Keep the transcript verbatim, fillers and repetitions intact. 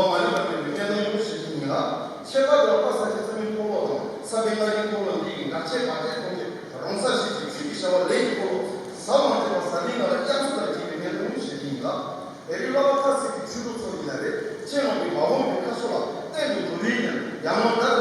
མ་ལུས་པ་དེ་མི་བསྟན་དང་ཡོང་ཞེས་བཞིན་ཡིན་ལ། ཁྱད་པར་དུ་ལྷ་ས་ཆེ་ཚ་མིན་འཁོར་ལོ་དང་ས་པའི་མངའ་རིས་འཁོར་ལོ་འདི་ཡི་འགག་ཆད་བར་ཆད་སྟོང་གི་རོང་ས་ཞིག་གི་ཆུ་ཡི་བྱ་བ་ལས་ཀྱི་འཁོར་ལོ་ཟབ་མོ་ཆེ་བ་ཟ་ལིང་ནང་ལ་དབྱར་མཚོ་དང་བཅས་པའི་མི་དང་ཡོང་ཞེས་བཞིན་ཡིན་ལ། ཨེ་རི་ལ་བ་ཁ་སིག་གི་ཆུ་རུ་ཚོ་ཡིན་ན་རེད། ཆེ་མོ་གི་མ་འོངས་པའི་ཁ་ཕྱོགས་ལ་གཏན་དུ་འགྲོ་ཡིན་ཡང་ཡང་ལོ་ཟླ་